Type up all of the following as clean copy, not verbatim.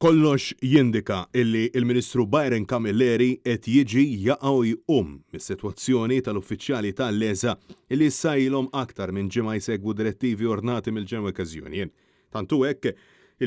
Kollox jindika illi l-Ministru Byron Camilleri qed jiġi jaqa' u jqum mis-sitwazzjoni tal-uffiċjali tal-LESA illi issa ilhom aktar minn ġimgħa jsegwu direttivi ordnati mill-General Workers Union. Tant hu hekk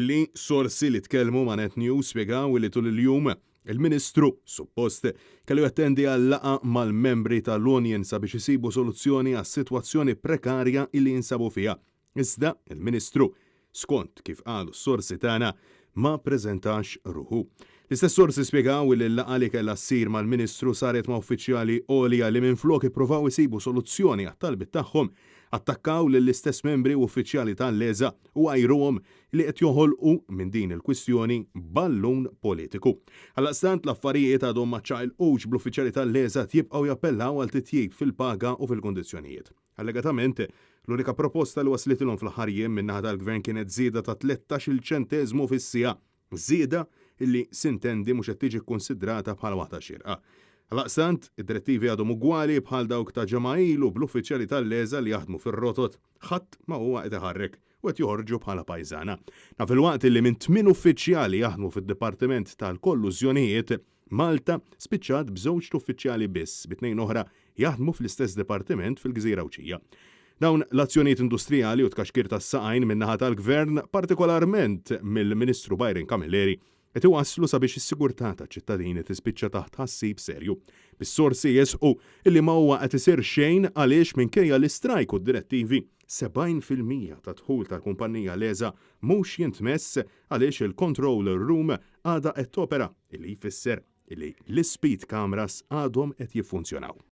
illi sorsi li tkellmu ma' Net News spjegaw illi tul il-jum il-Ministru, suppost, kellu jattendi għal laqgħa mal-membri tal-union sabiex isibu soluzzjoni għas-sitwazzjoni prekarja illi jinsabu fiha. Iżda, il-Ministru, skont kif qalu s-sorsi tagħna, ma ppreżentax ruħu. L-istess sorsi spjegaw li l-laqgħa li kellha ssir mal-Ministru saret ma' uffiċjali għolja li minflok ippruvaw isibu soluzzjoni għat-talbiet tagħhom, attakkaw lill-istess membri u uffiċjali tal-LESA u għajruhom li qed joħolqu minn din il-kwistjoni ballun politiku. Għaldaqstant l-affarijiet għadhom ma ċċaqilqux bl-uffiċjali tal-LESA jibqgħu jappellaw għal titjib fil-paga u fil-kundizzjonijiet. Allegatament, l-unika proposta li waslitilhom fl-aħħar jiem min-naħa tal-Gvern kienet żieda ta' 13-il ċenteżmu fis-siegħa, żieda li sintendi mhux qed tiġi kkunsidrata bħala waħda xierqa. Għaldaqstant, id-direttivi għadhom ugwali bħal dawk ta' ġimgħa ilu bl-uffiċjali tal-LESA li jaħdmu fir-rotot ħadd ma huwa qed iħarrek u qed joħorġu bħala pajżana. Dan filwaqt li minn tmien uffiċjali jaħdmu fid-Dipartiment tal-Kollużjonijiet, Malta spiċċat b'żewġt uffiċjali biss, bi tnejn oħra jaħdmu fl-istess dipartiment fil-gżira Għawdxija. Dawn l-azzjonijiet industrijali u tkaxkir tas-saqajn min-naħa tal-Gvern, partikolarment mill-Ministru Byron Camilleri, qed iwasslu sabiex is-sigurtà taċ-ċittadini tispiċċa taħt tħassib serju. Bis-sorsi jisħqu illi ma huwa qed isir xejn għaliex minkejja l-istrajk u d-direttivi, 70% tad-dħul tal-kumpannija Lesa mhux jintmess għaliex il-control room għadha qed topera, illi jfisser illi l-ispeed cameras għadhom qed jiffunzjonaw.